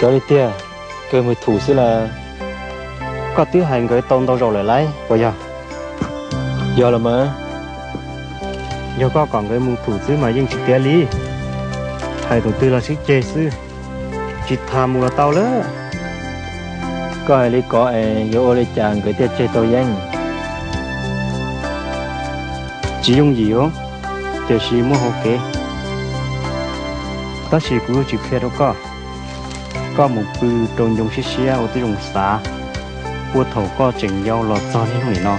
Yog li tiag, kawg mus thum xwb las. Koj twb hais nkawd tau ntau zaus lawm lauj, puas yog? Yog los mas, yog koj kom nkawd mus thum xwb mas yeej tsis tiav li. Hais tus twg los sib ceg xwb, tsis tham mus los tau lawm. Koj hais li ko es yuav ua li cas nkawd thiaj tseg tau yeeb? Tsis yooj yim os, tiam sis muaj hauv kev. Tab sis kuv yuav tsis qhia rau koj. Koj mus pw rau ncoo siab siab ua tib zoo xav, puag thaum koj tseem yau los txog niaj hnub nim no,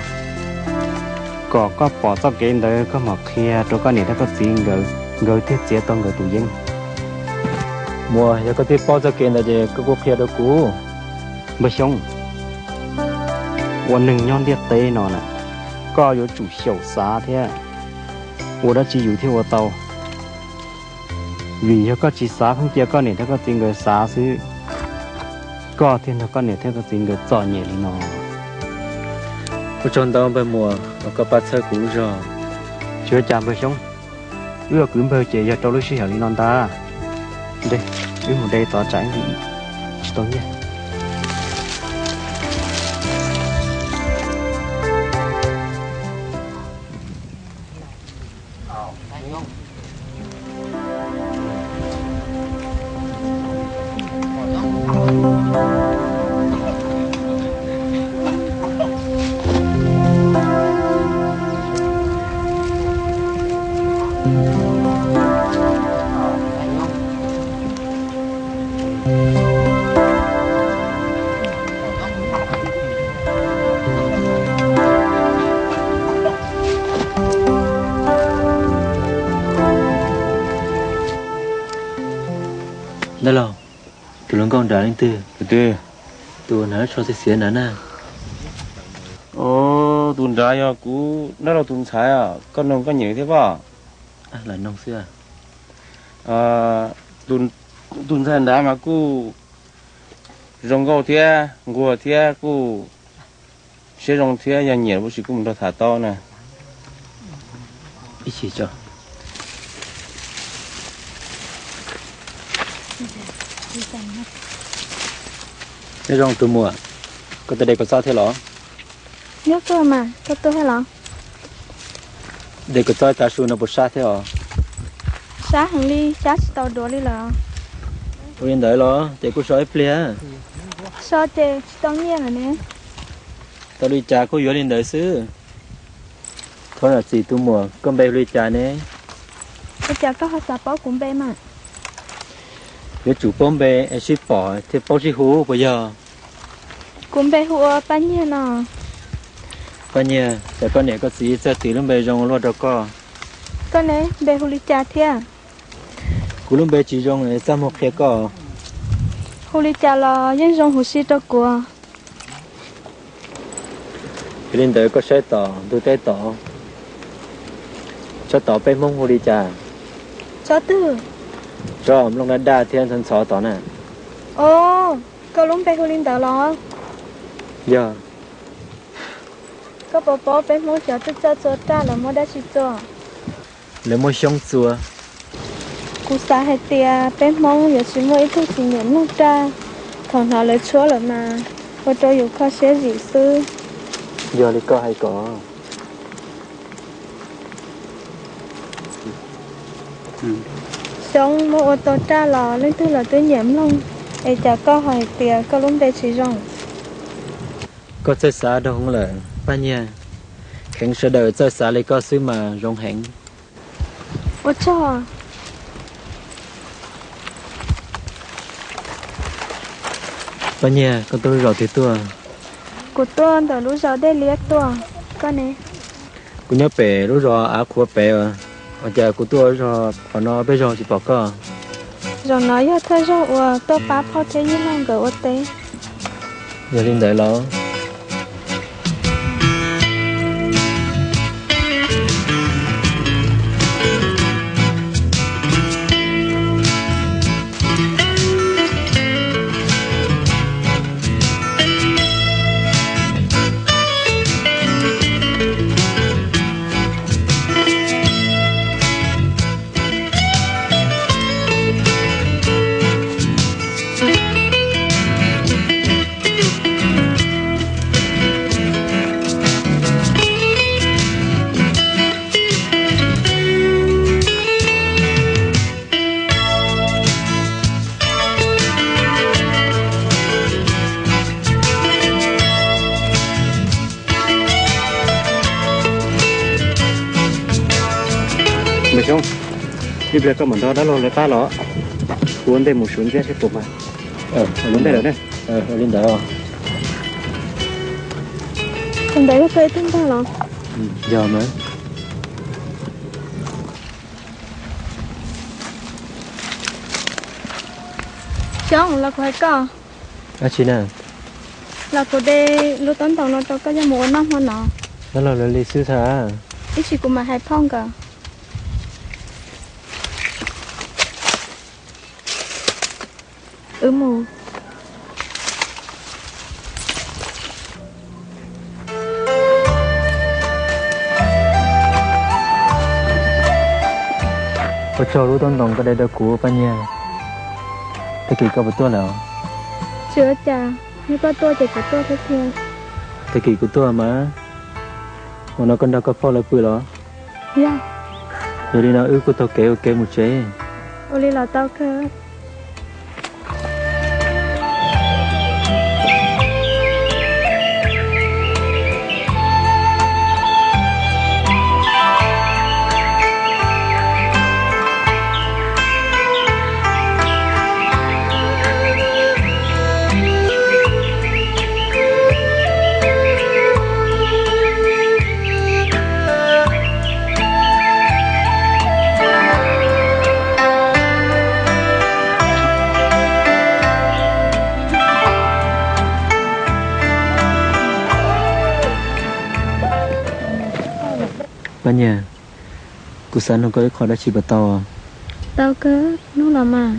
kom koj pom txoj kev ntawd koj mam qhia rau koj niam thiab koj txiv nkawd, nkawd thiaj txiav tau nkawd tus yeeb. Muam, yog koj twb paub txoj kev ntawd ces koj kuj qhia rau kuv. Npawg Xyoob, ua neeg nyob ntiaj teb no na, koj yuav tsum xyaum xav thiab, ua dab tsi yus thiaj ua tau. Vim yog koj tsis xav, pheej cia koj niam thiab koj txiv nkawd xav xwb, koj thiaj nrog koj niam thiab koj txiv nkawd txom nyem li no. Ua tsaug ntau npawg Muas uas koj pab txhawb kuv lub zog. Tsis ua cas npawg Xyoob, wb ua kwv npawg ces yog rau lub sij hawm li no ntag. Wb mus de tod tsam tsis tau nyiaj. Ntawd los, tus hluas nkauj nrad leej twg? Tus twg? Tus hnav lub tsho xiav xiav nrad na. Tus nrad yog kuv dab laug tus ntxhais, koj noog koj nyiam thiab pob? Lam noog xwb. Tus ntxhais nrad mas kuj zoo nkauj thiab nquag thiab kuj siab zoo thiab, yog nyiam tab sis kuj mus nrog tham tau na. Ib chim tso. Nyob zoo tus muam, koj tuaj de kua txob thiab los? Nyob kawg mas, koj tuaj thiab los? De kua txob tav su no puas sab thiab os? Sab heev li, sab tsis tau duav li lawm. Ua li ntawd los ces kuj so ib pliag. So ces tsis tau nyiaj lawm ne. Tau li cas kuj yuav li ntawd xwb. Thov zam txim tus muam, koj npe hu li cas ne? Ua cas koj ho xav paub kuv npe mas? Yuav tsum paub npe es sib pom thiaj paub sib hu puas yog? Kuv npe hu ua Paj Nyiag no. Paj Nyiag, cas koj niam koj txiv txawj tis lub npe zoo luaj rau koj? Koj ne, npe hu li cas thiab? Kuv lub npe tsis zoo es txaj muag qhia koj. Hu li cas los yeej zoo huv si rau kuv. Yog li ntawd koj saib tom ntug teb tod, tsob tod peb Hmoob hu li cas? Tsob twg? Tsob nplooj daj daj thiab ntxhov ntxhov tod na. Os, koj lub npe hu li ntawd los? Yog. Koj puas paub peb Hmoob cov txawj txawj txua raj lawv muab dab tsi txua? Lawv muab xyoob txua. Kuv xav hais tias peb Hmoob yuav tsis muaj ib tug tsis nyiam mloog raj, thaum hnov lawv tshuab lawm mas ua rau yus kho siab zim xwb. Yog li koj hais kom. Xyoob muab ua tau raj los leej twg los twb nyiam mloog, es cas koj ho hais tias koj lub npe tsis zoo? Koj txawj xav rau hwv lawm Paj Nyiag. Kheev sawv daws txawj xav li koj xwb mas zoo heev. Ua tsaug. Paj Nyiag, koj tuaj lub zos twg tuaj? Kuv tuaj ntawm lub zos Dej Liab tuaj. Koj ne? Kuv nyob pem lub zos Av Qhuav pem. Ua cas kuv tuaj zos qhov no peb zos tsis pom koj? Zaum no yog thawj zaug uas tuaj pab phauj thiab yij laug nkawd ua teb. Yog li ntawd los. Xyoob, ib pliag koj mam nrog dab laug lawv qab los, kuv ua ntej mus suav ntxiab seb puas mag. Ua ntej lawm ne. Li ntawd. Ua ntej yog koj ib tug ntag los? Yog mas. Xyoob, los kuv hais koj. Dab tsi na? Los kuv de lub taub ntoos no rau koj coj mus ua noj hmo no. Dab laug lawv li xwb tag. Ib tsam kuv mam hais phauj nkawd. Wb mus. Ua tsaug lub taub ntoos koj de rau kuv Paj Nyiag. Tag kis koj puas tuaj lawm? Tsis ua cas, yog koj tuaj ces kuv tuaj thiab tiag. Tag kis kuv tuaj mas. Ua no koj nrog koj phauj lawv pw los? Yog. Yog li no wb kuj taug kev ua kev mus tsev. Ua li los tau kawg. Paj Nyiag, kuv xav nug koj ib qho dab tsi puas tau? Tau kawg, nug los mas.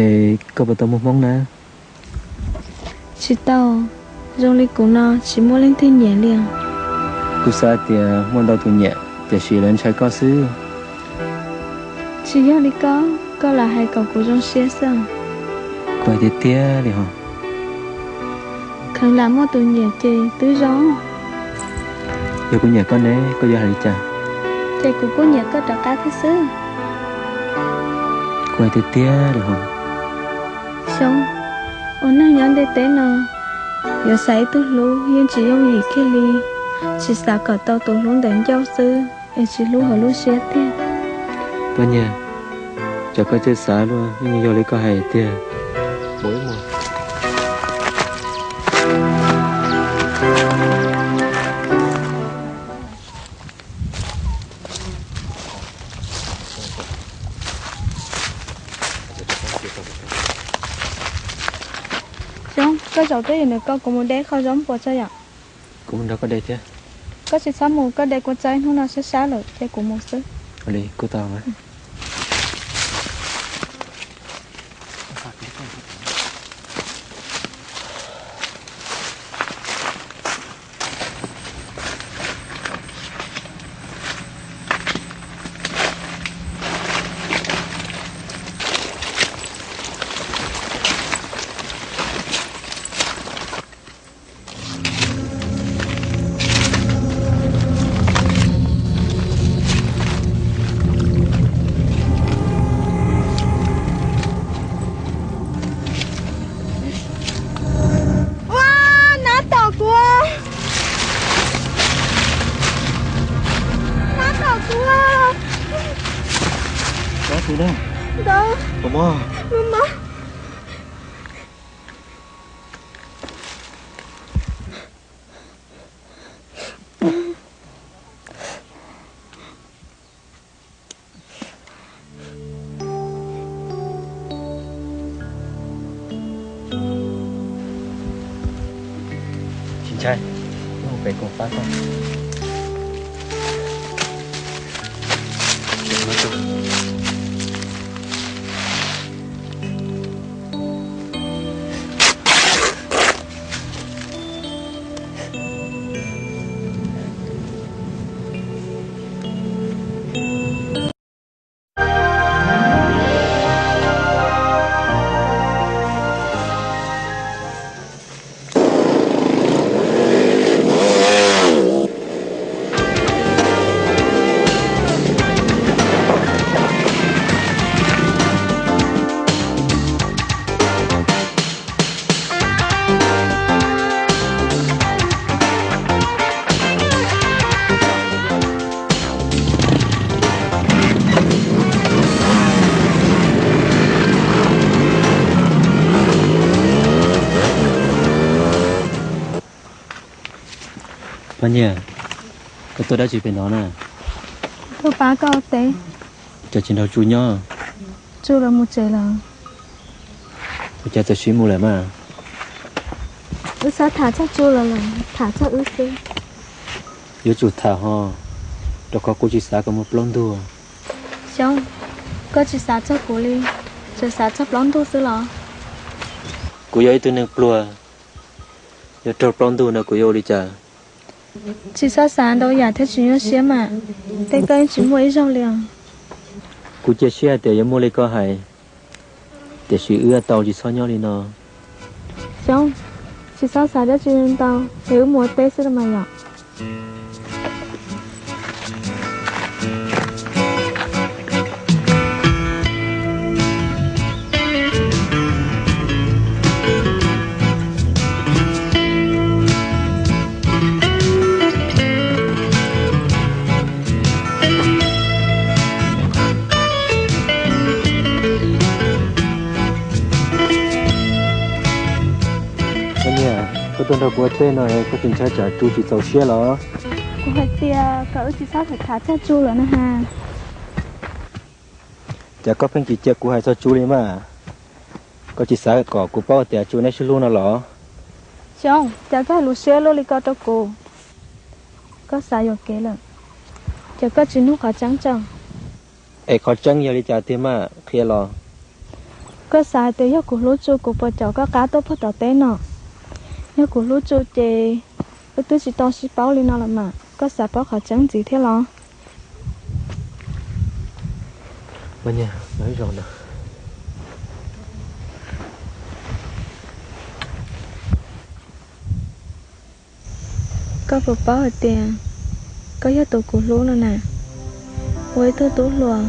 Es koj puas tau muaj hmoob na? Tsis tau, zoo li kuv no tsis muaj leej twg nyiam li. Kuv xav tias muaj ntau tus nyiam, tiam sis lawv ntshai koj xwb. Tsis yog li koj, koj lam hais kom kuv zoo siab xwb. Kuv hais tiag tiag li hos. Kheev lam muaj tus nyiam ces twb zoo. Yog kuv nyiam koj ne, koj yuav hais li cas? Ces kuv kuj nyiam koj rov qab thiab xwb. Kuv hais tiag tiag li hos. Xyoob, ua neeg nyob ntiaj teb no, yuav xav ib tug hlub yeej tsis yooj yim kiag li. Tsis xav kom tau tus hlub ntawm ncauj xwb, es tsis hlub hauv lub siab tiag. Paj Nyiag, tsam koj txawj xav luaj, yeej yog li koj hais tiag. Xyoob, koj zaum twj ywm nws ko, kuv mus de qho zaub npua tso yom. Kuv mus nrog koj de thiab. Koj tsis txhob mus, koj de kua txob ib hnub no sab sab lawm ces kuv mus xwb. Ua li kuj tau mas. Ua, nab tom kuv, nab tom kuv. Ntawd, ntawd, Tsis ntshai, wb mus pem koom pab koj. Paj Nyiag, koj tuaj dab tsi pem no na? Tuaj pab koj ua teb. Cas tsis nrog Tsu nyob? Tsu los mus tsev lawm. Ua cas txawm sib mus lawm mas? Wb xav tham txog Tsu los lawm, tham txog wb xwb. Yuav tsum tham ho, rau qhov kuv tsis xav kom muaj plaub ntug. Xyoob, koj tsis xav txog kuv li, tsuas xav txog plaub ntug xwb los? Kuv yog ib tug neeg pluag, yog raug plaub ntug no kuv yuav ua li cas? Tsis txhob xav ntau yam thiaj tsis nyuaj siab mas, tej koj yeej tsis muaj ib zaug li os. Kuv cia siab hais tias yuav muaj li koj hais, tiam sis wb tau tsis txhob nyob li no. Xyoob, tsis txhob xav dab tsi ntau, es wb mus ua teb xwb los mas yom. Koj niam, koj tuaj nrog kuv ua teb no koj tsis ntshai tsam Tsu tsis txaus siab los? Kuv hais tias kom wb tsis txhob tham tham txog Tsu lawm na has. Cas koj pheej tsis cia kuv hais txog Tsu li mas? Koj tsis xav kom kuv paub tias Tsu neb sib hlub no los? Xyoob, cas koj hais lus siab luaj li ko rau kuv? Koj xav yuam kev lawm, ces koj tsis nug qhov tseeb tso. Es qhov tseeb yog li cas tiag mas qhia los? Koj xav hais tias yog kuv hlub Tsu kuv puas caum koj qab tuaj puag tom teb no? Yog kuv hlub Tsu ces wb twb tsis tau sib paub li no los mas, koj xav paub qhov tseeb ntxiv thiab los? Paj Nyiag, los ib zaug ntawd. Koj puas paub hais tias koj yog tus kuv hlub no na? Ua ib tug tub hluas,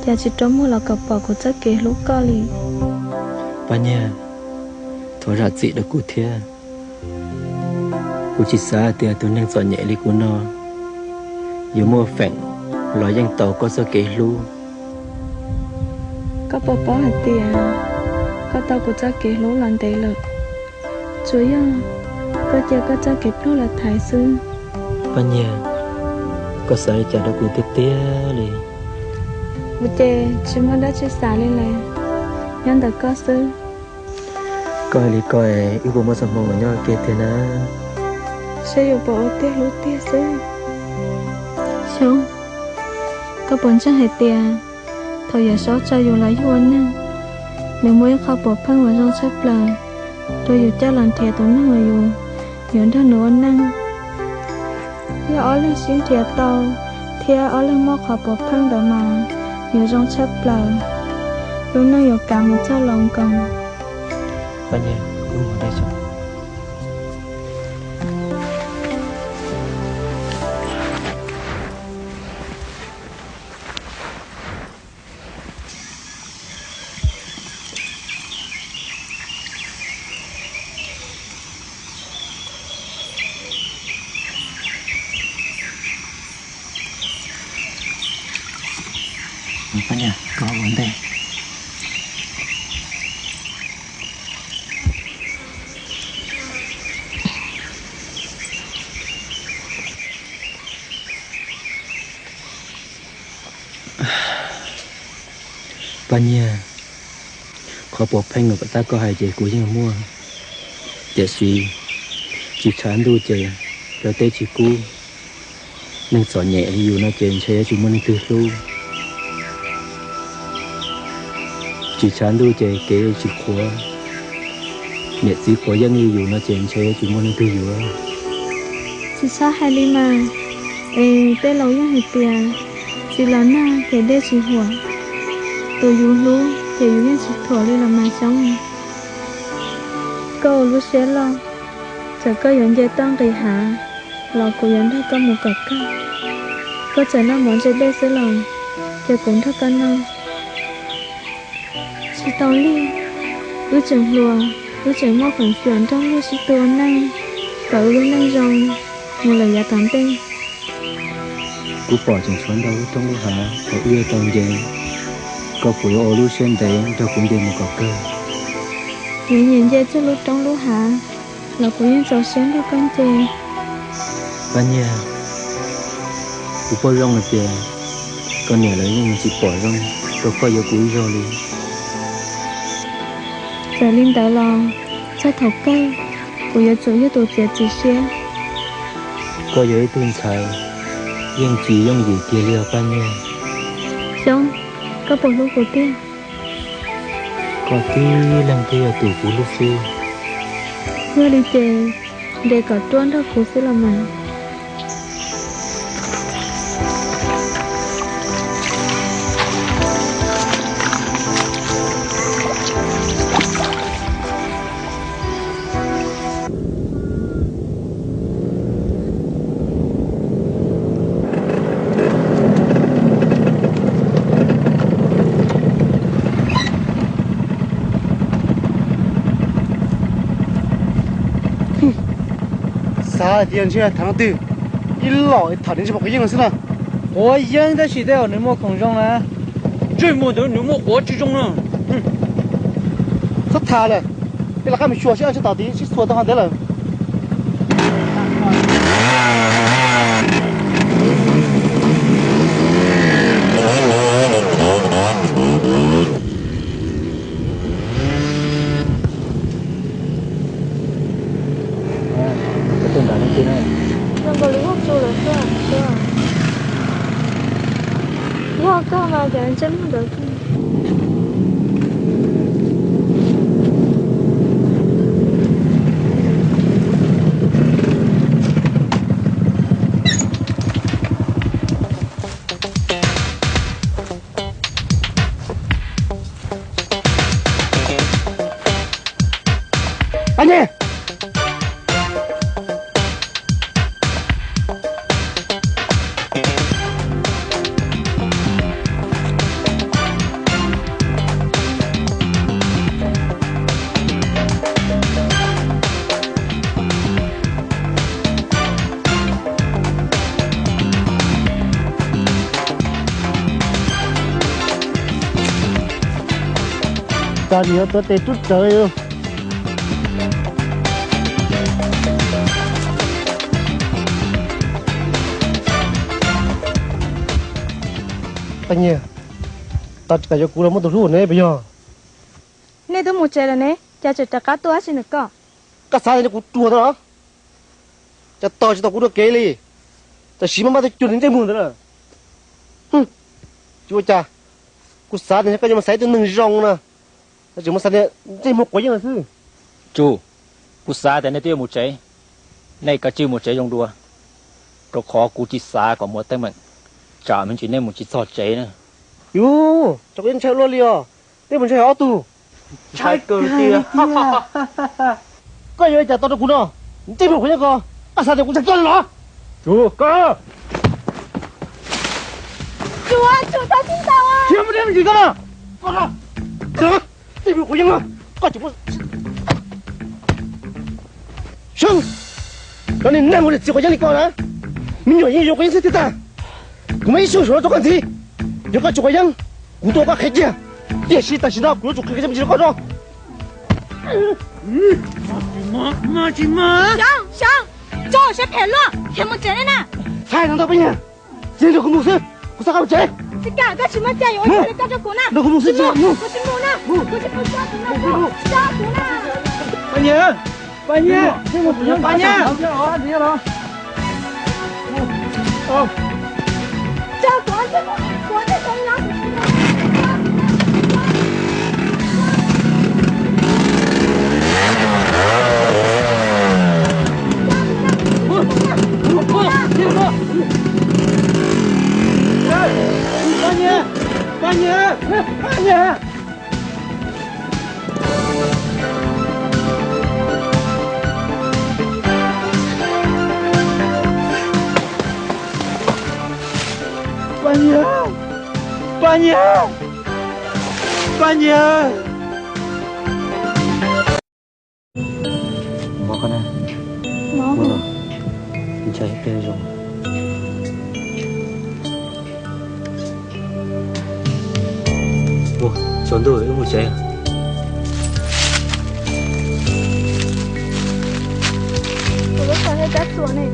cas tsis rua muag los kom pom kuv txoj kev hlub koj li. Paj Nyiag, thov zam txim rau kuv thiab. Kuv tsis xav hais tias tus neeg txom nyem li kuv no yuav muaj feem los yeej tau koj txoj kev hlub. Koj puas paub hais tias koj tau kuv txoj kev hlub los ntev lawm, tsuas yog koj cia koj txoj kev pluag los thaiv xwb. Paj Nyiag, koj xav li cas rau kuv tiag tiag li? Kuv ces tsis muaj dab tsi xav li lawm, nyob ntawm koj xwb. Koj hais li ko es wb puas muaj txoj hmoo los nyob ua ke tiag na? Saib yus puas ua tiag hlub tiag xwb. Xyoob, koj puas ntseeg hais tias thaum Yawm Saub tso yus los yug ua neeg, nws muaj ib qho puav pheej uas zoo tshaj plaws rau yus coj los nrhiav tus neeg uas yus yuav nrog nws ua neej. Yog ob leeg sib nrhiav tau thiab ob leeg muaj qhov puav pheej ntawd mas yuav zoo tshaj plaws, lub neej yuav kav mus txog los nkoos. Paj Nyiag, koj ua ntej. Paj Nyiag, qhov puav pheej uas tom qab koj hais ces kuv yeej muaj, tiam sis tsis tshav ntuj ces rau teb tsis kub. Neeg txom nyem li yus no ces ntshai yuav tsis muaj leej twg hlub. Tsis tshav ntuj ces kev tsis qhuav, niam txiv quav yeeb li yus no ces ntshai yuav tsis muaj leej twg yuav. Tsis txhob hais li mas, es tej laus yeej hais tias txiv los nag ces dej tsis huam, tus yus hlub ces yus yeej tsis thuam li los mas Xyoob. Koj ua lub siab loj, txawm koj yuav nce toj nqis hav los kuv yuav nrog koj mus kom kawg. Koj txawm noj mov ntse dej xwb los ces kuv nrog koj noj. Tsis tau li, wb tseem hluas, wb tseem muaj feem xyuam nrog luag sib tw ua neej, kom wb lub neej zoo mus lawm yav tom ntej. Kuv pom tseem tshuav ntau lub roob lub hav uas wb yuav tau nce, koj puas yuav ua lub siab ntev nrog kuv nce mus kom kawg? Yuav nyiam nce txog lub roob lub hav los kuv yeej txaus siab nrog koj nce. Paj Nyiag, kuv paub zoo hais tias koj niam lawv yeej tsis pom zoo rau koj yuav kuv ib zaug li. Txawm li ntawd los txog thaum kawg kuv yuav tsum yog tus txiav txim siab. Koj yog ib tug ntxhais yeej tsis yooj yim kiag li os Paj Nyiag. Xyoob, koj puas hlub kuv tiag? Koj tib leeg thiaj yog tus kuv hlub xwb. Yog li ces nres kom ruaj nrog kuv xwb los mas. Xav hais tias ntshe tham leej twg, ib los tham ntsej muag quav yeeb xwb na. Quav yeeb tab sis tej zaum nws muaj khoom zoo na. Ntsej muag ntawd nws muaj quav tsis zoo na. Txhob tham lawm, peb lawv qab mus xyuas seb ob tug tom tid sib txhua tau ho ntev lawm. Zoo nkaus li yog Tsu lawm xwb. Yog koj mas cov ntsej muag ntawd. Paj Nyiag! Cas nws yuav tuav tes rub rawv. Paj Nyiag, koj tsis kam yuav kuv los muab tus hlub ne puas yog? Nej twb mus tsev lawm ne, cas tseem rov qab tuaj ua dab tsi ntawm koj? Koj xav tias kuv ruam tau los? Cas tos tsis tau kuv dua kev li, tam sim mas npaj tau cuag nws ntsej muag ntawd na. Tsis ua cas, kuv xav tias koj yuav mus xaiv ib tug neeg zoo na, tseem mus xaiv tias ntsej muag quav yeeb no xwb. Tsu, kuv xav tias nej twb yuav mus tsev, nej kav tsij mus tsev zoo dua, rau qhov kuv tsis xav kom muaj teeb meem, tsam me ntsis nej mus tsis txog tsev na. Yus, cov quav yeeb ntshai luaj li os, nej mus ntshai ob tug. Ntshai kawg li tiag. Koj yuav ua cas tau rau kuv no? Ntsej muag quav yeeb ko, koj xav tias kuv ntshai koj los? Tsu, koj. Tsu, Tsu, tau tsis tau. Tsis muaj dab tsi koj no. Koj no, ntsej muag quav yeeb no, koj tsis muaj Seb, cov niag neeg ua niam txiv quav yeeb li koj na, me nyuam yeej yuav quav yeeb xwb tiag tag. Kuv muaj ib suab suav rau koj ntxiv, yog koj tsis quav yeeb, kuv tuaj koj qhia kiag. Tiam sis tam sim no kuv yuav tsum qhia me ntsis rau koj tso. Xyov, xyov, tso siab phem luaj, khiav mus tsev nej na. Txhais no ntag Paj Nyiag, tsis nrog kuv mus xwb, kuv xav koj mus tsev. Tsis kam, koj tsis muaj cai yuav ua li koj rau kuv na. Nrog kuv mus xwb, tsis mus, kuv tsis mus na, kuv tsis mus, tso kuv na, tso kuv na. Paj Nyiag, Paj Nyiag, Paj Nyiag. Tso kuv, kuv, kuv. Paj Nyiag, Paj Nyiag, Paj Nyiag. Paj Nyiag, Paj Nyiag, Paj Nyiag. Mob koj na. Mob. Ntshai peb zoo. Ua, tsaus ntuj wb mus tsev. Kuv lub tsho thiab tsab txuas ne.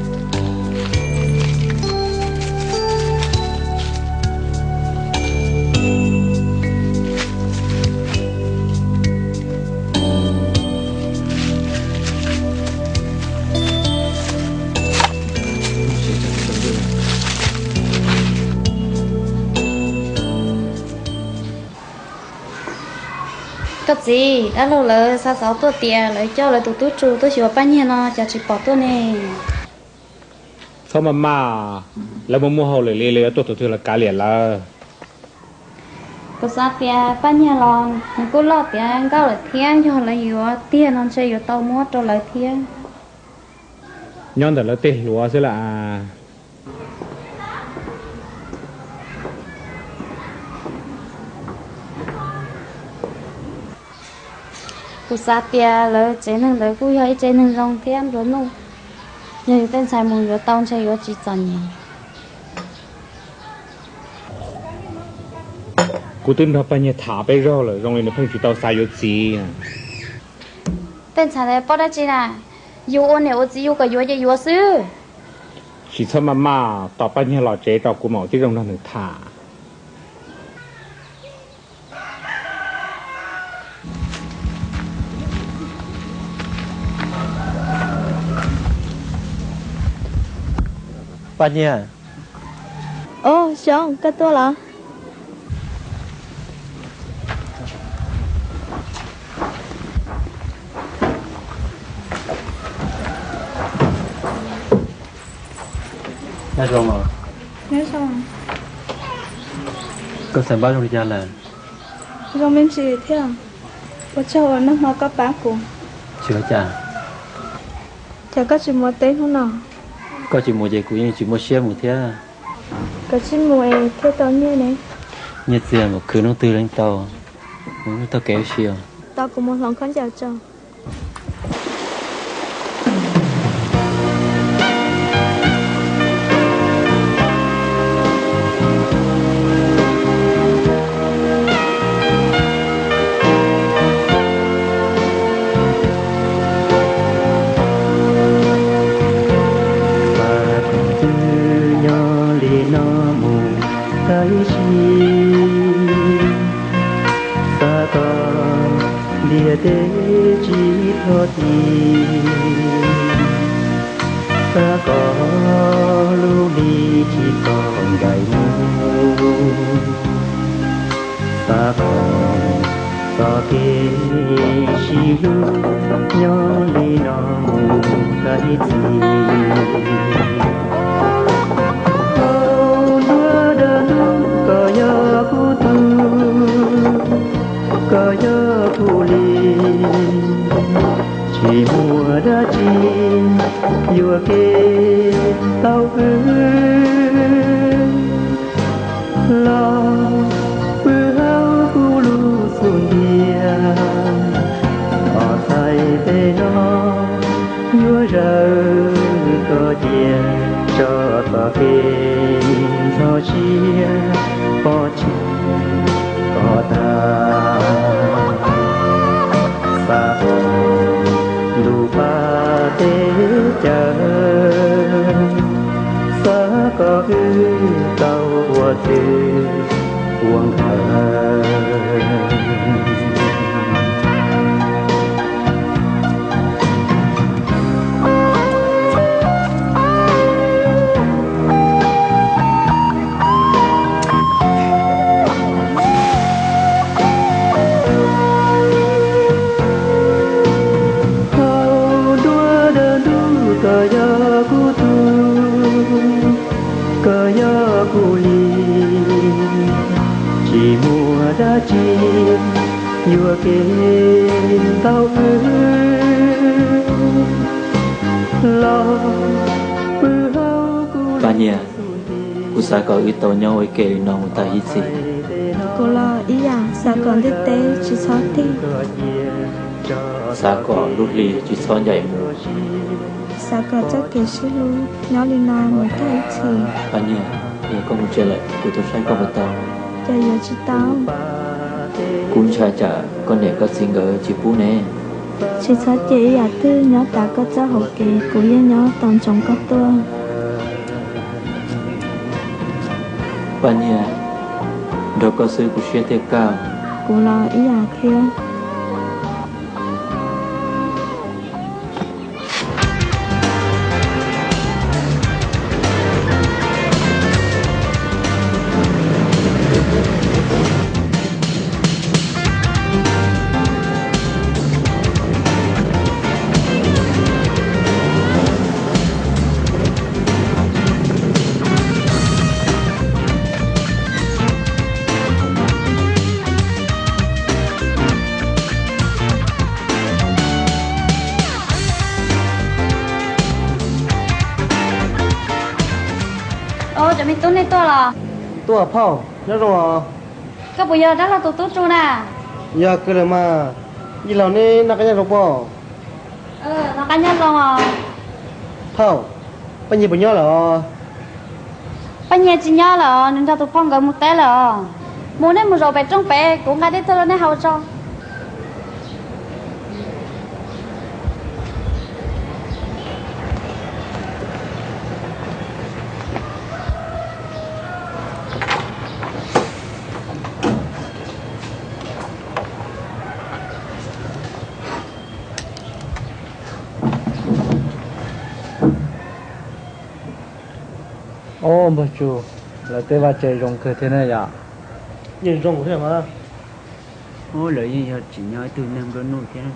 Txiv, dab laug lawv xa xov tuaj tias lawv coj lawv tus tub Tsu tuaj xyuas Paj Nyiag no, cas tsis pom tuaj ne? Txhob maj maj, lawv muaj muaj hauj lwm li, lawv yuav tuaj thaum twg los kav liam lawv. Kuv xav tias Paj Nyiag los nws kuj loj tiav nkauj lawm thiab, yog lawv yuav tiag no ntshe yuav tau muab rau lawv thiab. Nyob ntawm lawv tej hluav xwb las. Kuv xav tias lawv tsev neeg ntawd kuj yog ib tsev neeg zoo thiab nplua nuj. Yog yus tej ntxhais mus yuav tau ntshe yuav tsis txom nyem. Kuv twb nrog Paj Nyiag tham peb zaug lawm, zoo li nws pheej tsis tau xav yuav txiv. Tej ntxhais ntawd paub dab tsi na, yus ua niam ua txiv yus kom yuav ces yuav xwb. Tsis txhob maj maj, tos Paj Nyiag los tsev tso kuv mam ua tib zoo nrog nws tham. Paj Nyiag. Os, Xyoob, koj tuaj los? Nyob zoo. Koj xav npab zoo li cas lawm? Zoo me ntsis thiab. Ua tsaug uas nag hmo koj pab kuv. Tsis ua cas. Cas koj tsis mus teb hnub no? Koj tsis mus ces kuv yeej tsis muaj siab mus thiab. Koj tsis mus es thiaj tau nyiaj ne. Nyiaj txiag mus khwv hnub twg leej tau, mus hnub tag kev ua si os. Tos kuv mus hloov khaub ncaws tso. Xav kom wb nyob li no mus tag ib sim, xav kom ntiaj teb tsis txhob dim, xav kom lub hli tsis txhob ncaim mus, xav kom txoj kev sib hlub nyob li no mus tag ib txhis. Hauv nruab dawb ntuj koj yog kuv tug, koj yog kuv li, tsis muaj dab tsi yuam kev tau wb los pw hauv kuv lub xub ntiag. Qhov txhais tes no yuav zawm koj cia, tso txoj kev ntxhov siab pov tseg koj tag. Xav kom ntuj fav teb chaws, xav kom wb tau ua txwj ua nkawm. Hauv nruab dawb ntuj koj yog kuv tug, koj yog kuv li, tsis muaj dab tsi yuam kev tau wb los pw hauv kuv. Paj Nyiag, kuv xav kom wb tau nyob ua ke li no mus tag ib txhis. Kuv los ib yam, xav kom ntiaj teb tsis txhob dim, xav kom lub hli tsis txhob ncaim mus, xav kom txoj kev sib hlub nyob li no mus tag ib txhis. Paj Nyiag, yog koj mus tsev lawm kuv tuaj saib koj puas tau? Cas yuav tsis tau? Kuv ntshai tsam koj niam koj txiv nkawd tsis pub ne. Tsis txhob cem ib yam twg, nyob tas koj txoj hauv kev, kuv yeej nyob tos ntsoov koj tuaj. Paj Nyiag, nrog koj xwb kuv siab thiaj kaj. Kuv los ib yam thiab. Tub, nej tuaj los? Tuaj phauj, nyob zoo os. Koj puas yog dab laug tus tub tsu na? Yog kawg lawm mas. Yij laug neb noj qab nyob zoo pob? Noj qab nyob zoo os. Phauj, Paj Nyiag puas nyob lawm os? Paj Nyiag tsis nyob lawm os, nws nrog tus phauj nkawd mus teb lawm os. Mus, nej mus zaum pem roob pem, kuv nqa dej tuaj rau nej haus tso. Ob, npawg Tsu, lawv tej vaj tse zoo kawg thiab na yom? Yeej zoo thiab mas. Ub, lawv yeej yog tsim nyog ib tug neeg nplua nuj thiab.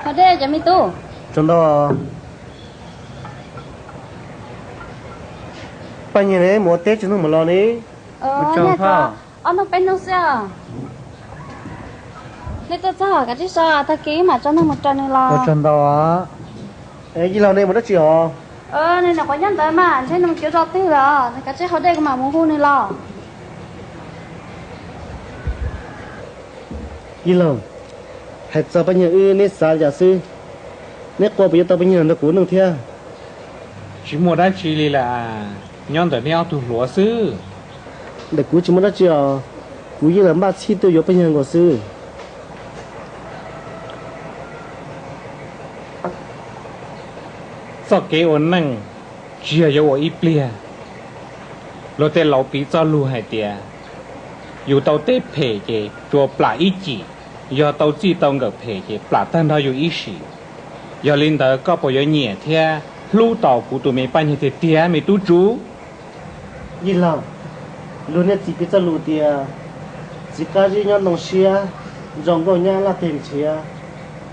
Haus dej cov me tub. Tsaug ntau. Paj Nyiag ne, mus ua teb tsis hnub mus los ne? Ob hnub peb hnub xwb. Nej tuaj txog kav tsij so, tag kis mam tso neeg mus raws nws los. Tsaug ntau. Yij laug ne, mus dab tsi os? Nws nyuam qhuav nyob ntawd mas, ntshe nws mus cuav zos twg lawm, kav tsij haus dej kuv mam mus hu nws los. Yij laug, hais txog Paj Nyiag wb neb xav li cas xwb? Neb qua puas yuav tau Paj Nyiag los nrog kuv nyob thiab? Tsis muaj dab tsi li lawm, nyob ntawm neb ob tug hluas xwb. Ntawm kuv tsis muaj dab tsi os, kuv yeej lam npaj txhij tuaj yuav Paj Nyiag nkaus xwb. Txoj kev ua neej tsis yog yuav ua ib pliag. Luag tej laus piv txoj lus hais tias, yus tau tej phem ces tsuas plam ib cim, yog tau txij tau nkawm phem ces plam tag nrho yus ib sim. Yog li ntawd koj puas yuav nyiam thiab hlub tau kuv tus me Paj Nyiag tiag tiag me tub Tsu? Yij laug, luag niaj txiv piv txoj lus tias, txiv qab zib nyob ntoo siab, zoo nkauj nyab laj teg nrhiav.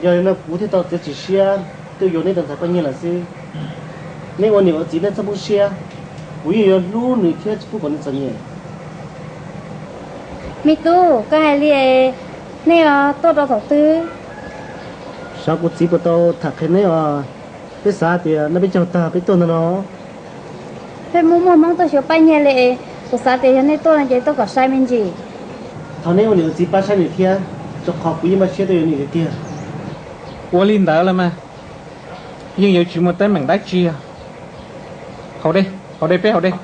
Yog li no kuv thiaj tau txiav txim siab tuaj yuav neb tus ntxhais Paj Nyiag lawm xwb. Neb ua niam ua txiv nej txhob poob siab, kuv yeej yuav hlub nws thiab tsis pub kom nws txom nyem. Me tub, koj hais li, nej tuaj rau thaum twg? Xyov kuv txiv puas tau tham qhia neb os. Peb xav tias no peb caug tag peb tuaj ntawm no. Peb muaj muaj hmoo tuaj xyuas Paj Nyiag li, kuv xav tias yog nej tuaj no ces tuaj kom sai me ntsis. Thov neb ua niam ua txiv pab saib nws thiab, rau qhov kuv yeej npaj siab tuaj yuav nws tiag tiag. Ua li ntawd los mas, yeej yuav tsis muaj teeb meem dab tsi. Haus dej, haus dej, peb haus dej.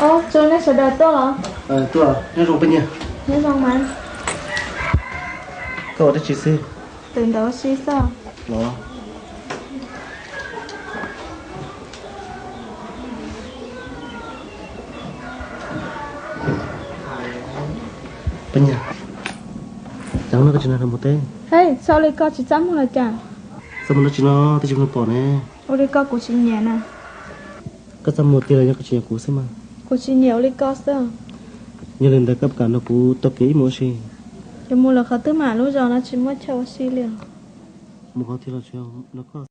Ob, Tsu, nej sawv daws tuaj los? Tuaj, nyob zoo Paj Nyiag. Nyob zoo mas. Koj ua dab tsi xwb? Twm ntawm ua si xwb. Los. Paj Nyiag, cas hnub no koj tsis nrog lawv mus teb? Hej, txhob ua li koj, tsis txaj muag los cas? Txaj muag dab tsi no, twb tsis muaj neeg pom ne. Ua li koj kuv tsis nyiam na. Koj txaj muag tiag los yog koj tsis nyiam kuv xwb mas? Kuv tsis nyiam ua li koj xwb. Yog li ntawd koj puas kam nrog kuv taug kev ib mus ua si? Yuav mus lawm qhov twg mas, lub zos no tsis muaj chaw ua si li os. Mus qhov twg los tsuas nrog koj.